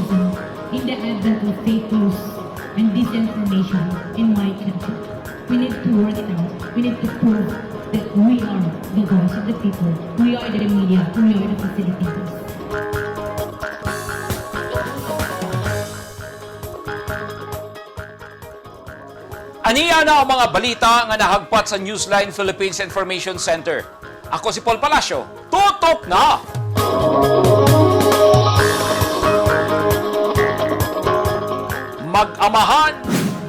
journalism in the advent of fake news and disinformation in my country. We need to work it out. We need to prove that we are the voice of the people. We are the media. We are the facilitators. Aniya na ang mga balita nga nahagpat sa Newsline Philippines Information Center. Ako si Paul Palacio. Tutok na! Mag-amahan,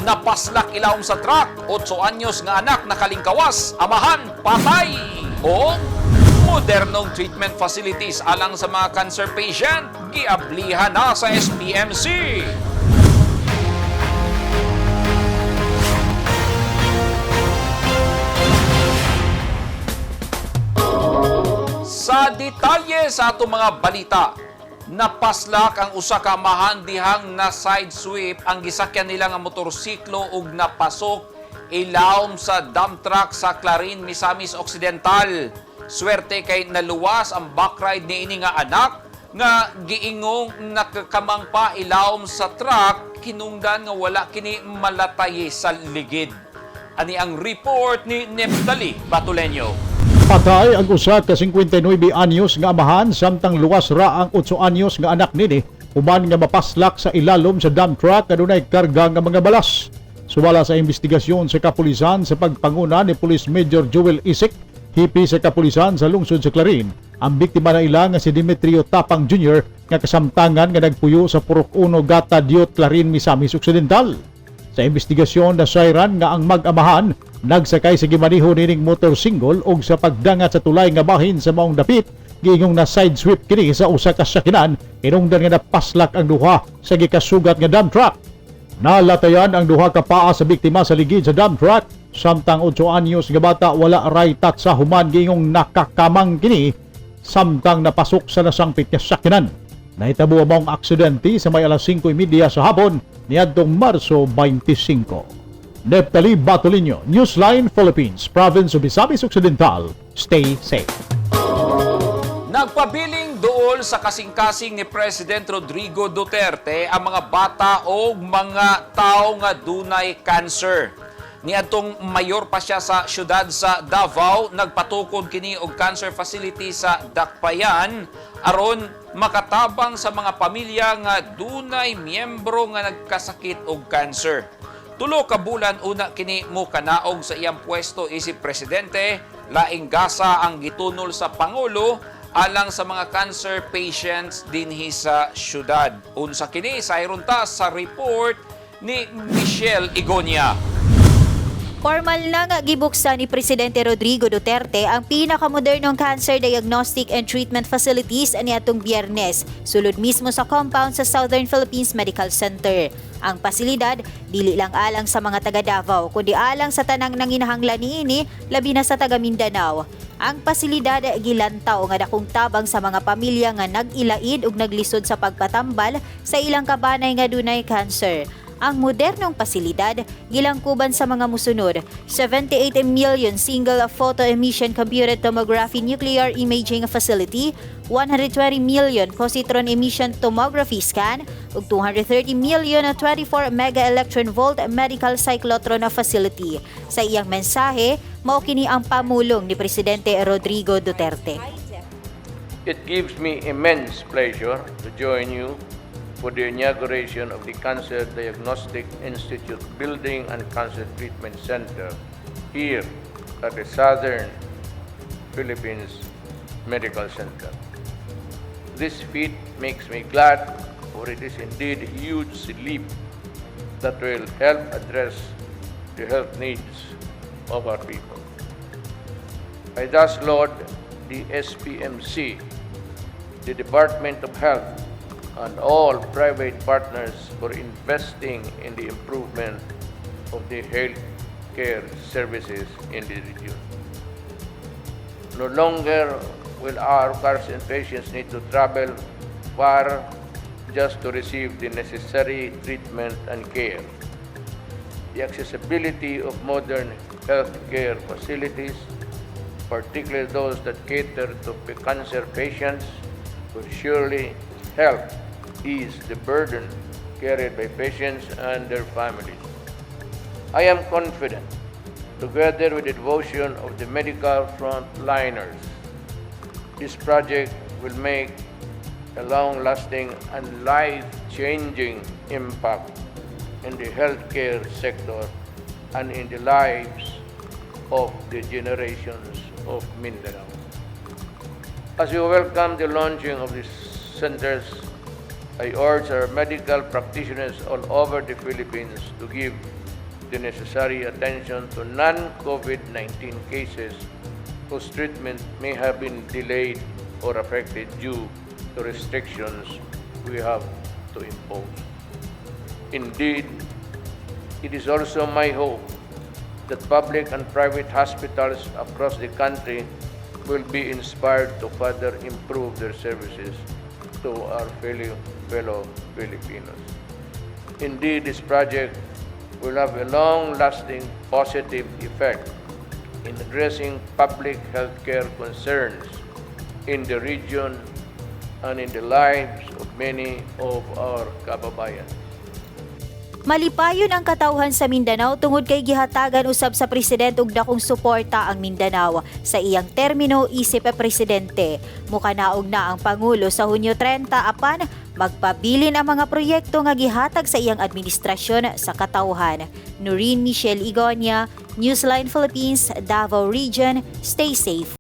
napaslak ilawom sa truck, 8 anyos nga anak nakalingkawas, amahan, patay! O modernong treatment facilities alang sa mga cancer patient, giablihan na sa SPMC. Sa detalye sa atong mga balita, napaslak ang usa ka amahan dihang na side sweep ang gisakyan nila nga motorsiklo ug napasok ilawom sa dump truck sa Clarin, Misamis Occidental. Swerte kay naluwas ang backride niini nga anak nga giingong nakakamang pa ilawom sa truck hinungdan nga wala kini malatayi sa ligid. Ani ang report ni Neftali Batuleño. Patay ang usa ka 59 anyos nga amahan samtang luwas ra ang 8 anyos nga anak nini human nga mapaslak sa ilalom sa dump truck adunay karga nga mga balas. Sumala sa investigasyon sa kapulisan sa pagpanguna ni Police Major Joel Isik, hipi sa kapulisan sa lungsod sa Clarin, ang biktima na ila nga si Demetrio Tapang Jr. nga kasamtangan nga nagpuyo sa Purok 1 Gata Diot, Clarin, Misamis Occidental. Sa investigasyon nasayran nga ang mag-amahan nagsakay sa gimaniho nining motor single og sa pagdangat sa tulay nga bahin sa maong dapit giingong na side sweep kini sa usa ka sakinan hinungdan nga napaslak ang duha sa gikasugat nga dump truck. Nalatayan ang duha ka paa sa biktima sa ligid sa dump truck samtang 8 anyos nga bata wala ray sa human giingong nakakamang kini samtang napasok sa nasangpit nga sakinan. Nahitabo ang maong aksidente sa may alas 5:30 sa hapon niadtong Marso 25. Neptali Batolinho, Newsline Philippines, Province of Misamis Occidental. Stay safe. Nagpabiling duol sa kasing-kasing ni President Rodrigo Duterte ang mga bata o mga tao nga dunay cancer. Niadtong mayor pa siya sa syudad sa Davao, nagpatukod kini og cancer facility sa Dakpayan aron makatabang sa mga pamilya nga dunay miyembro nga nagkasakit og cancer. 3 ka bulan una kini mo kanaog sa iyang pwesto isip presidente, laing gasa ang gitunol sa pangulo alang sa mga cancer patients dinhi sa syudad. Unsa kini sayron ta sa report ni Michelle Igonia. Formal na nga gibuksan ni Presidente Rodrigo Duterte ang pinakamodernong cancer diagnostic and treatment facilities niadtong Biyernes, sulod mismo sa compound sa Southern Philippines Medical Center. Ang pasilidad dili lang alang sa mga taga Davao kundi alang sa tanang nanginahanglan niini, labi na sa taga Mindanao. Ang pasilidad gilantaw nga dakong tabang sa mga pamilya nga nag-ilaid ug naglisod sa pagpatambal sa ilang kabanay nga dunay cancer. Ang modernong pasilidad gilangkuban sa mga musunod: 78 million single photo emission computed tomography nuclear imaging facility, 120 million positron emission tomography scan, ug 230 million 24 mega electron volt medical cyclotron facility. Sa iyang mensahe, mao kini ang pamulong ni Presidente Rodrigo Duterte. It gives me immense pleasure to join you for the inauguration of the Cancer Diagnostic Institute Building and Cancer Treatment Center here at the Southern Philippines Medical Center. This feat makes me glad, for it is indeed a huge leap that will help address the health needs of our people. I thus laud the SPMC, the Department of Health, and all private partners for investing in the improvement of the health care services in the region. No longer will our cancer patients need to travel far just to receive the necessary treatment and care. The accessibility of modern healthcare facilities, particularly those that cater to cancer patients, will surely help ease the burden carried by patients and their families. I am confident, together with the devotion of the medical frontliners, this project will make a long-lasting and life-changing impact in the healthcare sector and in the lives of the generations of Mindanao. As we welcome the launching of these centers, I urge our medical practitioners all over the Philippines to give the necessary attention to non-COVID-19 cases whose treatment may have been delayed or affected due to restrictions we have to impose. Indeed, it is also my hope that public and private hospitals across the country will be inspired to further improve their services to our fellow Filipinos. Indeed, this project will have a long-lasting positive effect in addressing public healthcare concerns in the region and in the lives of many of our kababayan. Malipayon ang katawhan sa Mindanao tungod kay gihatagan usab sa presidente og dakong suporta ang Mindanao sa iyang termino isip presidente. Mukanaog na ang pangulo sa Hunyo 30, apan magpabilin ang mga proyekto nga gihatag sa iyang administrasyon sa katawhan. Noreen Michelle Igonia, Newsline Philippines, Davao Region. Stay safe.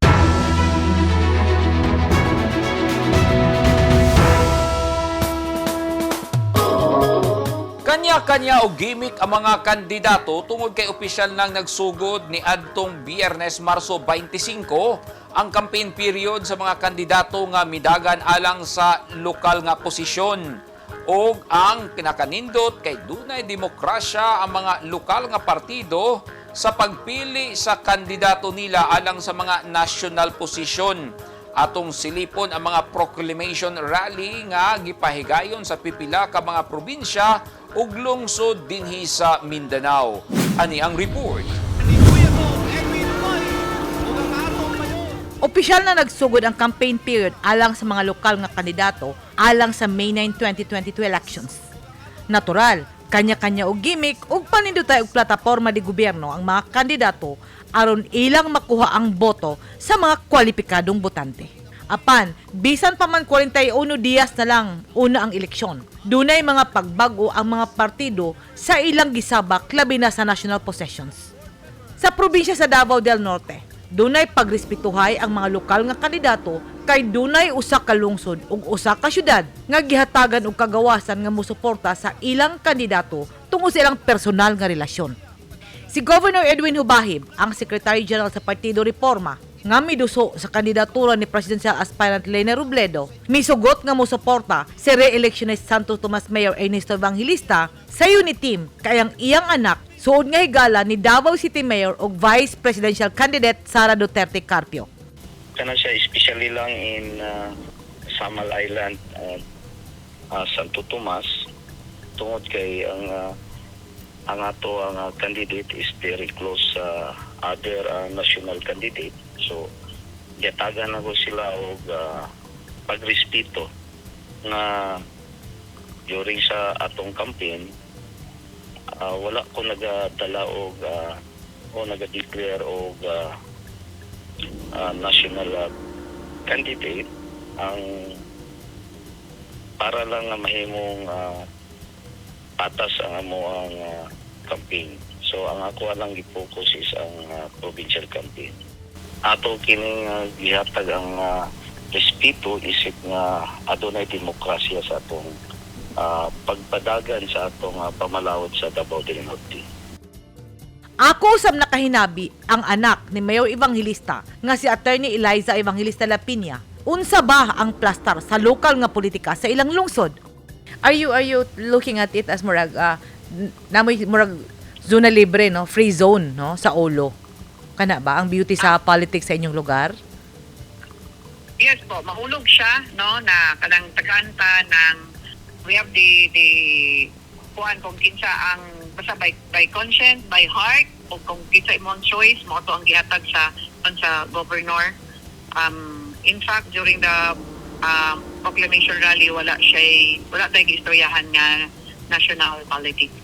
Kanya-kanya og gimmick ang mga kandidato tungod kay opisyal nang nagsugod ni adtong Biyernes, Marso 25, ang campaign period sa mga kandidato nga midagan alang sa lokal nga posisyon. Og ang pinakanindot kay dunay demokrasya ang mga lokal nga partido sa pagpili sa kandidato nila alang sa mga national posisyon. Atong silipon ang mga proclamation rally nga gipahigayon sa pipila ka mga probinsya ug lungsod dinhi sa Mindanao. Ani ang report. Opisyal na nagsugod ang campaign period alang sa mga lokal nga kandidato alang sa May 9, 2022 elections. Natural, kanya-kanya og gimmick ug panindotay og plataporma di gobyerno ang mga kandidato aron ilang makuha ang boto sa mga kwalipikadong botante. Apan, bisan pa man 41 diyas na lang una ang eleksyon, dunay mga pagbag-o ang mga partido sa ilang gisabak, labi na sa national possessions. Sa probinsya sa Davao del Norte, dunay pagrespetuhay ang mga lokal nga kandidato kay dunay usa ka lungsod ug usa ka syudad nga gihatagan og kagawasan nga mosuporta sa ilang kandidato tungod sa ilang personal nga relasyon. Si Governor Edwin Hubahib, ang Secretary General sa Partido Reforma, nga miduso sa kandidatura ni Presidential Aspirant Leni Robredo, misugot nga mosuporta si re-electionist Santo Tomas Mayor Ernesto Evangelista sa Uniteam kay ang iyang anak suod nga higala ni Davao City Mayor ug Vice Presidential Candidate Sara Duterte Carpio. Kana siya, especially lang in Samal Island at Santo Tomas, tungod kay ang ato ang candidate is very close sa other national candidate, so gihatagan nako sila og pagrespeto nga during sa atong campaign, wala ko nagadala og o naga-declare og national candidate, ang para lang nga mahimong patas ang amo ang campaign. So ang ako lang gi-focus is ang provincial campaign. Ato kining gihatag ang respeto isip nga adunay demokrasya sa atong pagpadagan sa atong pamalawod sa Davao del Norte. Ako usab nakahinabi ang anak ni Mayor Evangelista nga si Attorney Eliza Evangelista Lapinya. Unsa ba ang plastar sa lokal nga politika sa ilang lungsod? Are you looking at it as murag namoy murag zona libre, no, free zone, no, sa ulo? Kana ba ang beauty sa politics sa inyong lugar? Yes po, mahulog siya, no, na kanang tagaanta ng we have the kuan kung kinsa ang basta by conscience, by heart, o kung kinsa imong choice mo to ang gihatag sa on sa governor. In fact, during the proclamation rally, wala siya, wala tayo giistoryahan nga national politics.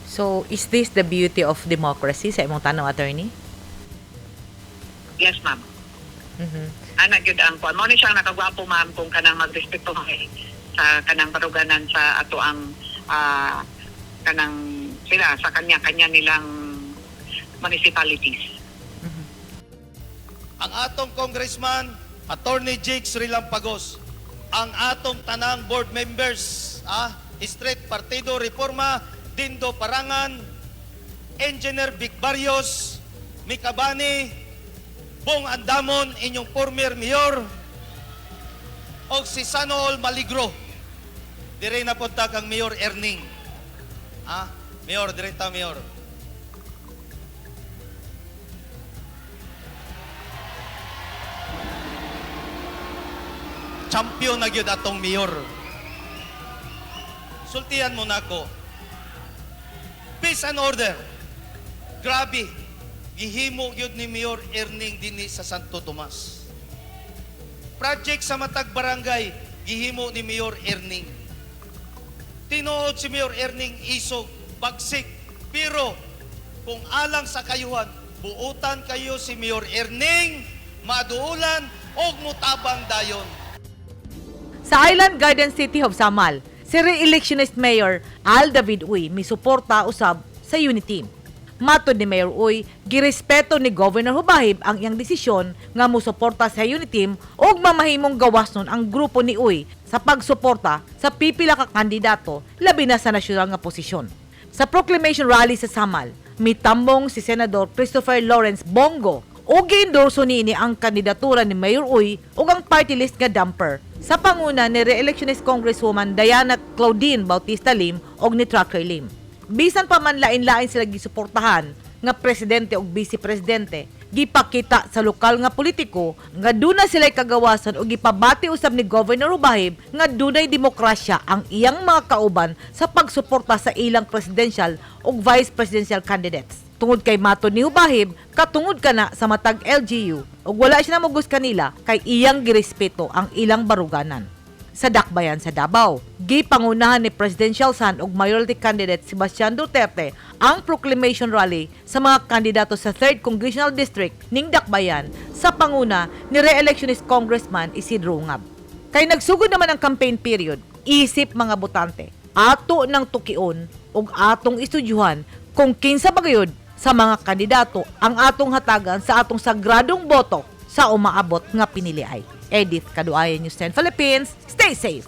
So, is this the beauty of democracy sa imong tanong, attorney? Yes, ma'am. Ana gyud ang kuan. Mao ni siyang nakagwapo, ma'am, kung kanang magrespeto kay sa kanang baruganan sa ato ang kanang sila sa kanya-kanya nilang municipalities. Ang atong congressman, Attorney Jake Srilampagos, ang atong tanang board members, Street Partido Reforma, Dindo Parangan, Engineer Vic Barrios, Mikabani, Bong Andamon, inyong former mayor, o si Sanol Maligro. Dire na punta kang Mayor Erning. Mayor, dire ta, Mayor. Champion na gyud atong mayor. Sultian mo nako. Peace and order. Grabe. Gihimo gyud ni Mayor Erning dinhi sa Santo Tomas. Project sa matag barangay gihimo ni Mayor Erning. Tinuod si Mayor Erning isog, bagsik, pero kung alang sa kayuhan, buutan kayo si Mayor Erning, maduulan og mutabang dayon. Sa Island Garden City of Samal, si re-electionist Mayor Al David Uy misuporta usab sa Unity. Matod ni Mayor Uy, girespeto ni Governor Hubahib ang iyang desisyon nga musuporta sa Unity ug mamahimong gawas nun ang grupo ni Uy sa pagsuporta sa pipila ka kandidato labi na sa nasyonal nga posisyon. Sa proclamation rally sa Samal, mitambong si Senador Christopher Lawrence Bongo ug giendorso niini ang kandidatura ni Mayor Uy ug ang party list nga dumper sa panguna ni re-electionist Congresswoman Diana Claudine Bautista Lim ug ni Trucker Lim. Bisan pa man lain-lain sila gisuportahan nga presidente ug vice presidente, gipakita sa lokal nga politiko nga duna sila'y kagawasan ug gipabati usab ni Governor Hubahib nga dunay demokrasya ang iyang mga kauban sa pagsuporta sa ilang presidential ug vice presidential candidates. Tungod kay matod ni Hubahib, katungod kana sa matag LGU ug wala siya namugos kanila kay iyang girespeto ang ilang baruganan. Sa Dakbayan sa Davao, gipangunahan ni Presidential Son ug mayoralty candidate Sebastian Duterte ang proclamation rally sa mga kandidato sa 3rd Congressional District ning Dakbayan sa panguna ni re-electionist Congressman Isidro Ungab. Kay nagsugod naman ang campaign period, isip mga botante, ato ng tukion ug atong istudyuhan kung kinsa ba gayud sa mga kandidato ang atong hatagan sa atong sagradong boto sa umaabot nga piniliay. Edith Kaduayan, News 10 Philippines. Stay safe!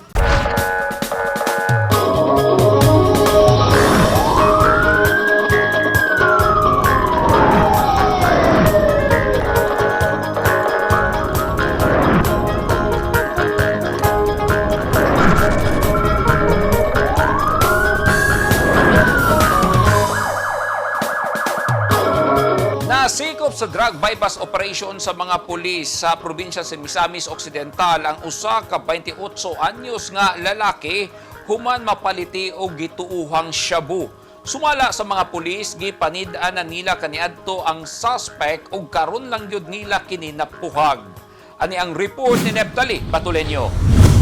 Nasikop sa drug bypass operation sa mga pulis sa probinsya sa Misamis Occidental ang usa ka 28 anyos nga lalaki human mapaliti og gituuhang shabu. Sumala sa mga pulis, gipanid-an na nila kaniadto ang suspect ug karon lang gyud nila kini napuhag. Ani ang report ni Neptali Batulenyo.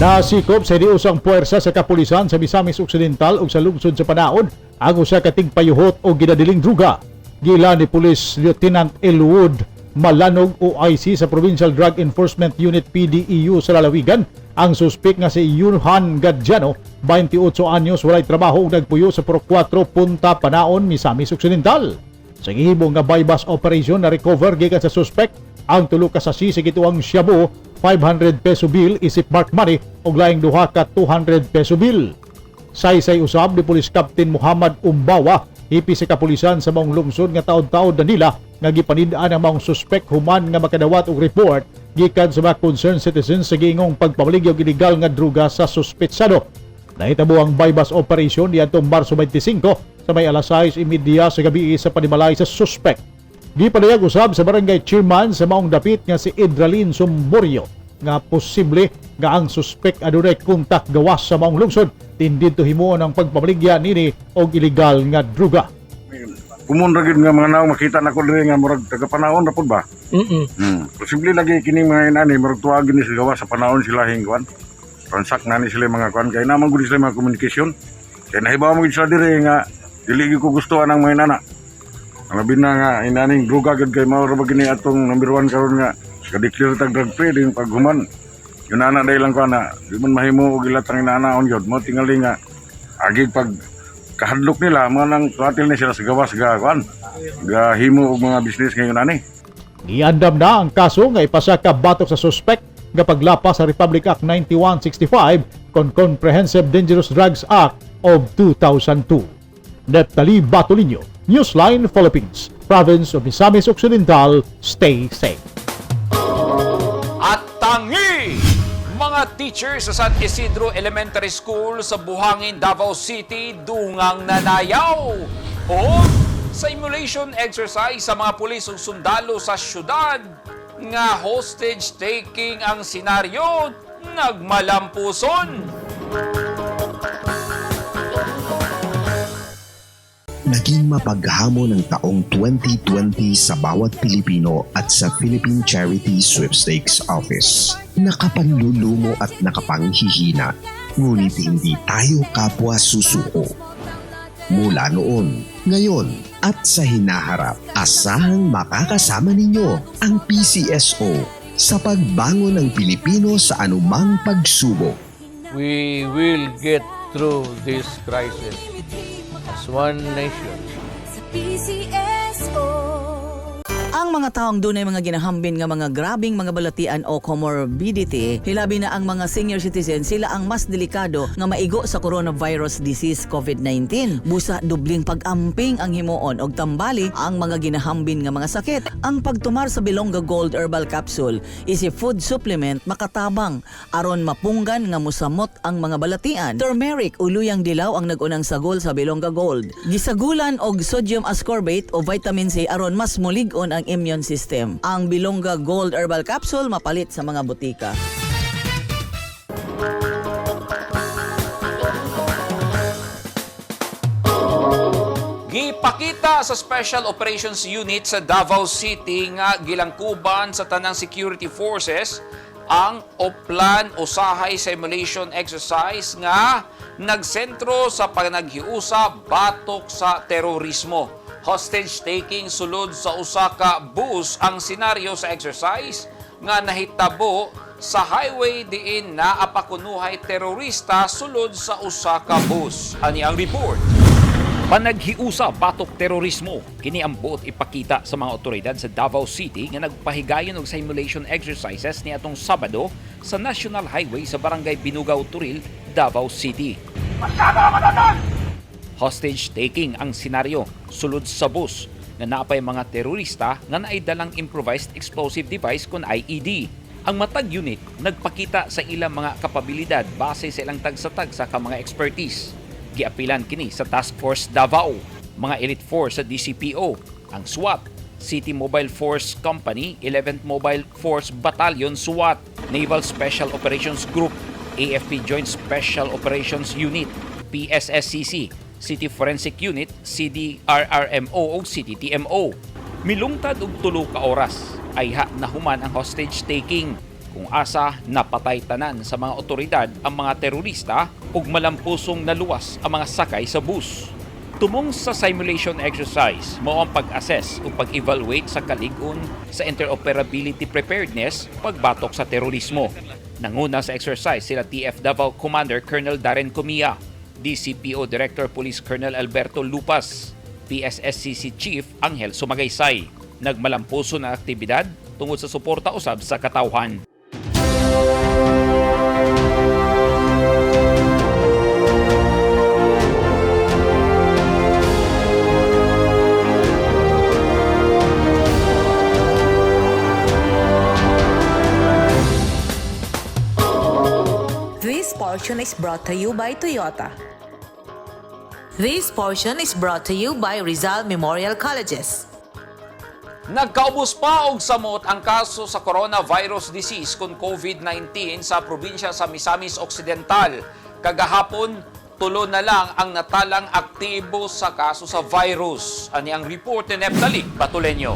Nasikop sa diusang puwersa sa kapulisan sa Misamis Occidental ug sa lungsod sa Panaon ang usa ka tigpayuhot o ginadiling druga. Gila ni Police Lieutenant Elwood Malanog OIC sa Provincial Drug Enforcement Unit PDEU sa lalawigan ang suspek nga si Yunhan Gadjano, 28 anyos, walay trabaho ug nagpuyo sa Purok 4 Punta Panaon, Misamis Occidental. Sa gihimo nga bypass operation na recover gikan sa suspek ang tulo ka sasi sa gituang shabu, 500 peso bill isip mark money ug laing duha ka 200 peso bill. Saysay usab ni Police Captain Muhammad Umbawa, hipi sa kapulisan sa maong lungsod, nga taod-taod na nila nga gipanid-an ang maong suspek human nga makadawat og report gikan sa mga concerned citizens sa giingong pagpamaligya og illegal nga druga sa suspetsado. Nahitabo ang bypass operation niadtong Marso 25 sa may alas 6:30 sa gabi sa panimalay sa suspect. Gipadayag usab sa barangay chairman sa maong dapit nga si Edralin Sumborio nga posible nga ang suspek adunay kontak gawas sa maong lungsod din didto himuon ang pagpamaligya nini og ilegal nga druga. Kumun ra gyud nga mga naong makita nako diri nga murag taga panahon ra pud ba. Posible lagi kini mga inani murag tuwa gini sa gawa sa panahon sila hingwan. Transact na ni sila mga kuan kay naman gud sila mga communication. Kay nahibaw mo gid sila dire nga dili gyud ko gusto anang mga inana. Ang labi na nga inaning droga gud kay mao ra ba gini atong number 1 karon nga ka-declare tag drug free din paghuman. Yun ana dahil lang ko na di man mahimo og ilatang inaanaon gyud mo tingali nga agi pag kahadlok nila mo nang tuatil ni sila sa gawas ga kuan gahimo og mga business ngayon ani. Giandam na ang kaso nga ipasaka batok sa suspect nga paglapas sa Republic Act 9165 kon Comprehensive Dangerous Drugs Act of 2002. Neptali Batolinio, Newsline Philippines, Province of Misamis Occidental, stay safe. At tangi! Mga teacher sa San Isidro Elementary School sa Buhangin, Davao City, dungang nanayaw. O simulation exercise sa mga pulis ug sundalo sa syudad nga hostage taking ang senaryo, nagmalampuson. Naging mapaghamon ang taong 2020 sa bawat Pilipino at sa Philippine Charity Sweepstakes Office. Nakapanlulumo at nakapanghihina, ngunit hindi tayo kapwa susuko. Mula noon, ngayon at sa hinaharap, asahang makakasama ninyo ang PCSO sa pagbangon ng Pilipino sa anumang pagsubok. We will get through this crisis as one nation. Ang mga taong dunay mga ginahambin nga mga grabing mga balatian o comorbidity, hilabi na ang mga senior citizen, sila ang mas delikado nga maigo sa coronavirus disease COVID-19. Busa dubling pag-amping ang himuon og tambali ang mga ginahambin nga mga sakit. Ang pagtumar sa Bilongga Gold Herbal Capsule is a food supplement makatabang aron mapunggan nga musamot ang mga balatian. Turmeric o luyang dilaw ang nag-unang sagol sa Bilongga Gold. Gisagulan og sodium ascorbate o vitamin C aron mas mulig-on ang immune system. Ang Bilongga Gold Herbal Capsule mapalit sa mga botika. Gipakita sa Special Operations Unit sa Davao City nga gilangkuban sa tanang security forces ang Oplan usahay simulation exercise nga nagsentro sa panaghiusa batok sa terorismo. Hostage taking sulod sa usa ka bus ang senaryo sa exercise nga nahitabo sa highway diin naa pa kunuhay terorista sulod sa usa ka bus. Ani ang report. Panaghiusa batok terorismo kini ang buot ipakita sa mga otoridad sa Davao City nga nagpahigayon og simulation exercises niadtong Sabado sa National Highway sa Barangay Binugao, Toril, Davao City. Hostage taking ang senaryo sulod sa bus nga naapay mga terorista nga naay dalang improvised explosive device kon IED. Ang matag unit nagpakita sa ilang mga kapabilidad base sa ilang tagsa-tagsa ka mga expertise. Giapilan kini sa Task Force Davao, mga Elite Force sa DCPO, ang SWAT, City Mobile Force Company, 11th Mobile Force Battalion SWAT, Naval Special Operations Group, AFP Joint Special Operations Unit, PSSCC, City Forensic Unit, CDRRMO o CTTMO. Milungtad og 3 ka oras ayha nahuman ang hostage taking kung asa napatay tanan sa mga otoridad ang mga terorista ug malampusong naluwas ang mga sakay sa bus. Tumong sa simulation exercise mao ang pag-assess o pag-evaluate sa kalig-on sa interoperability preparedness pagbatok sa terorismo. Nanguna sa exercise sila TF Davao Commander Colonel Darren Comia, DCPO Director Police Colonel Alberto Lupas, PSSCC Chief Angel Sumagaysay. Nagmalampuso na aktibidad tungod sa suporta usab sa katawhan. This portion is brought to you by Toyota. This portion is brought to you by Rizal Memorial Colleges. Nagkaubos pa og samot ang kaso sa coronavirus disease kon COVID-19 sa probinsya sa Misamis Occidental. Kagahapon, 3 na lang ang natalang aktibo sa kaso sa virus. Ani ang report ni Neptali Batuleño.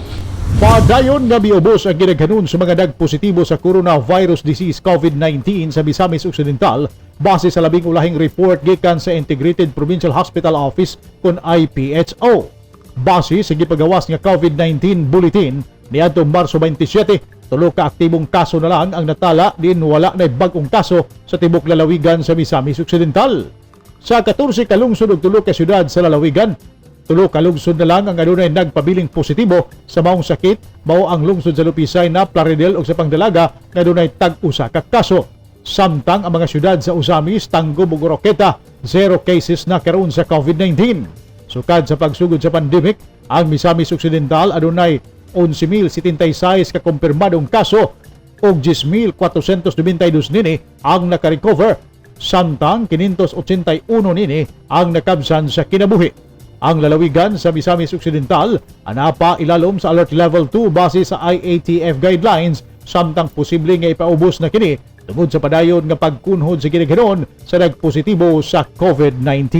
Padayon nga miubos ang gidaghanon sa mga nagpositibo sa coronavirus disease COVID-19 sa Misamis Occidental base sa labing ulahing report gikan sa Integrated Provincial Hospital Office kon IPHO. Base sa gipagawas nga COVID-19 bulletin niadtong Marso 27, 3 ka aktibong kaso na lang ang natala din wala na bag-ong kaso sa tibok lalawigan sa Misamis Occidental. Sa 14 ka lungsod ug 3 ka syudad sa lalawigan, 3 ka lungsod na lang ang adunay nagpabiling positibo sa maong sakit, mao ang lungsod sa Lupisay na Plaridel ug sa Pangdalaga nga adunay tag-usa ka kaso. Samtang ang mga syudad sa Ozamis, Tangub ug Oroquieta, 0 cases na karon sa COVID-19. Sukad sa pagsugod sa pandemic, ang Misamis Occidental adunay 11,076 ka kumpirmadong kaso ug 10,492 nini ang nakarecover, samtang 581 nini ang nakabsan sa kinabuhi. Ang lalawigan sa Misamis Occidental anapa ilalom sa Alert Level 2 base sa IATF guidelines, samtang posible nga ipaubos na kini tungod sa padayon nga pagkunhod sa kinaghanon sa nagpositibo sa COVID-19.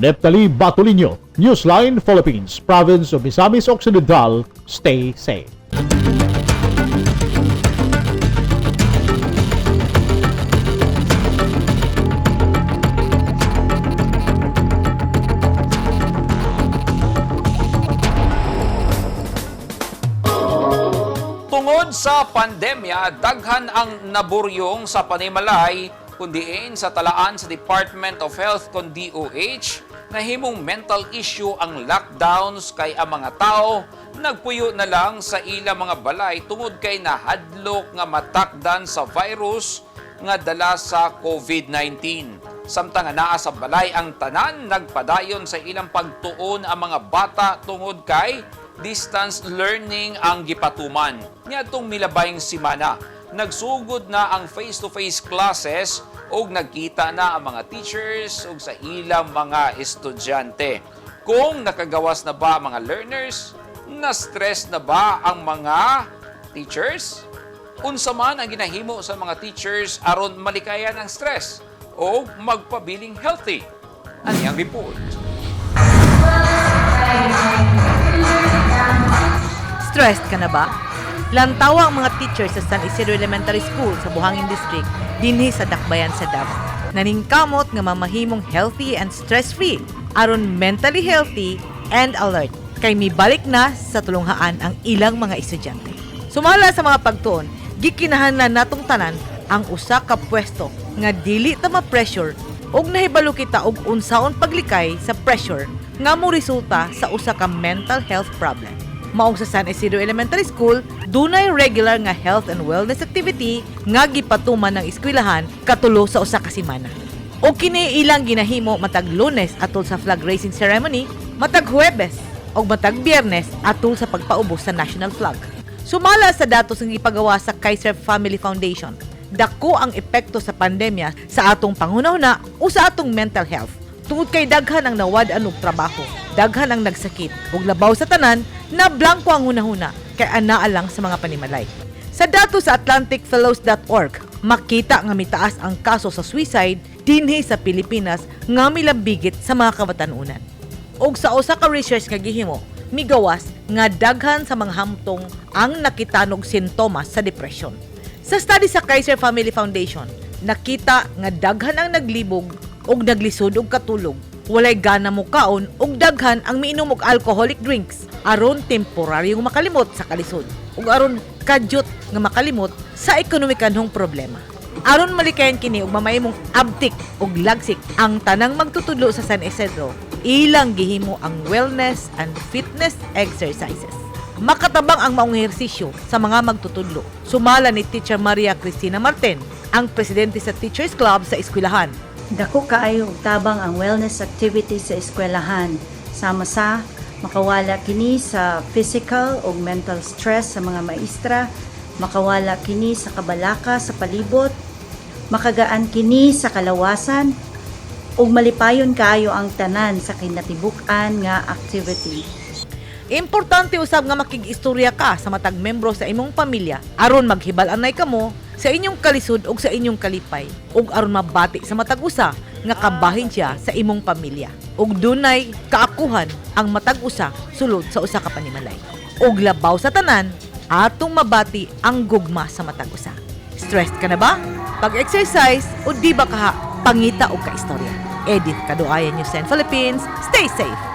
Neptali Batolinio, Newsline Philippines, Province of Misamis Occidental, stay safe. Tungod sa pandemya, daghan ang naburyong sa panimalay kundiin sa talaan sa Department of Health kon DOH, nahimong mental issue ang lockdowns kay ang mga tao nagpuyo na lang sa ilang mga balay tungod kay nahadlok nga matakdan sa virus nga dala sa COVID-19. Samtang naa sa balay ang tanan, nagpadayon sa ilang pagtuon ang mga bata tungod kay distance learning ang gipatuman. Niadtong milabayng simana, nagsugod na ang face-to-face classes ug nagkita na ang mga teachers ug sa ilang mga estudyante. Kung nakagawas na ba ang mga learners, na-stress na ba ang mga teachers? Unsa man ang ginahimo sa mga teachers aron malikayan ang stress o magpabiling healthy? Ani ang report. Stressed ka na ba? Lantawa ang mga teachers sa San Isidro Elementary School sa Buhangin District, dinhi sa Dakbayan sa Davao. Naningkamot nga mamahimong healthy and stress-free, aron mentally healthy and alert, kay mibalik na sa tulunghaan ang ilang mga estudyante. Sumala sa mga pagtuon, gikinahanglan natong tanan ang usa ka pwesto nga dili ta ma-pressure ug nahibalo kita og unsaon paglikay sa pressure nga mo resulta sa usa ka mental health problem. Maong sa San Isidro Elementary School, dunay regular nga health and wellness activity nga gipatuman ng eskwelahan katulo sa usa ka semana. O kini ilang ginahimo matag Lunes atol sa flag raising ceremony, matag Huwebes o matag Biyernes atol sa pagpaubos sa national flag. Sumala sa datos ng ipagawa sa Kaiser Family Foundation, dako ang epekto sa pandemya sa atong panghunahuna o sa atong mental health. Tungod kay daghan ang nawad-an og trabaho, daghan ang nagsakit, ug labaw sa tanan, na blanko ang hunahuna kay anaa lang sa mga panimalay. Sa datos sa atlanticfellows.org, makita nga mitaas ang kaso sa suicide dinhi sa Pilipinas nga milambigit sa mga kabatanunan. Og sa usa ka research nga gihimo, migawas nga daghan sa mga hamtong ang nakitanog sintomas sa depression. Sa study sa Kaiser Family Foundation, nakita nga daghan ang naglibog og naglisod og katulog, walay gana mo kaon og daghan ang miinom og alcoholic drinks aron temporaryong makalimot sa kalisod ug aron kadyot nga makalimot sa ekonomikanhong problema. Aron malikayan kini og mamahimong abtik og lagsik ang tanang magtutudlo sa San Isidro, ilang gihimo ang wellness and fitness exercises. Makatabang ang maong ehersisyo sa mga magtutudlo. Sumala ni Teacher Maria Cristina Martin, ang presidente sa Teachers Club sa eskwelahan. Dako kaayo og tabang ang wellness activities sa eskwelahan. Sama sa makawala kini sa physical ug mental stress sa mga maestra, makawala kini sa kabalaka sa palibot, makagaan kini sa kalawasan, ug malipayon kaayo ang tanan sa kinatibuk-an nga activity. Importante usab nga makig-istorya ka sa matag membro sa imong pamilya aron maghibal-anay kamo sa inyong kalisod ug sa inyong kalipay ug aron mabati sa matag usa nga kabahin siya sa imong pamilya ug dunay kaakuhan ang matag usa sulod sa usa ka panimalay. Ug labaw sa tanan, atong mabati ang gugma sa matag usa. Stressed ka na ba? Pag-exercise o di ba kaha pangita og kaistorya. Edith Kaduayan, News 10 Philippines. Stay safe.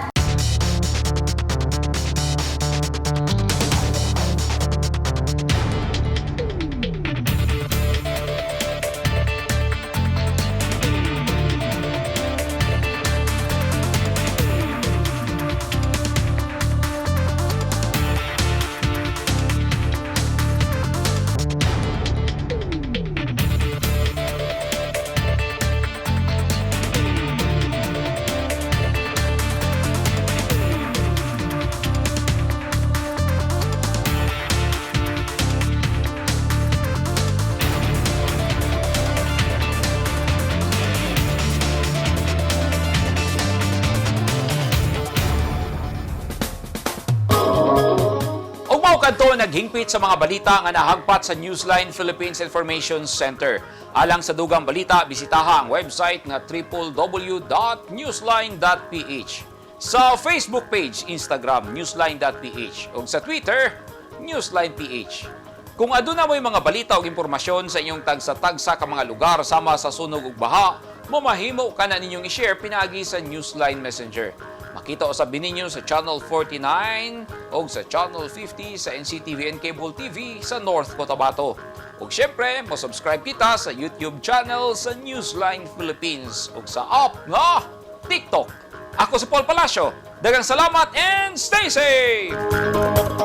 Ug mao kadto naghingpit sa mga balita nga nahagpat sa Newsline Philippines Information Center. Alang sa dugang balita, bisitaha ang website nga www.newsline.ph. Sa Facebook page, Instagram, newsline.ph ug sa Twitter, newsline.ph. Kung aduna mo'y mga balita o impormasyon sa inyong tagsa-tagsa ka mga lugar sama sa sunog ug baha, mamahimo ka na ninyong i-share pinaagi sa Newsline Messenger. Makita usab ninyo sa Channel 49 o sa Channel 50 sa NCTV and Cable TV sa North Cotabato. Ug syempre, mo-subscribe kita sa YouTube channel sa Newsline Philippines ug sa app nga TikTok. Ako si Paul Palacio. Daghang salamat and stay safe!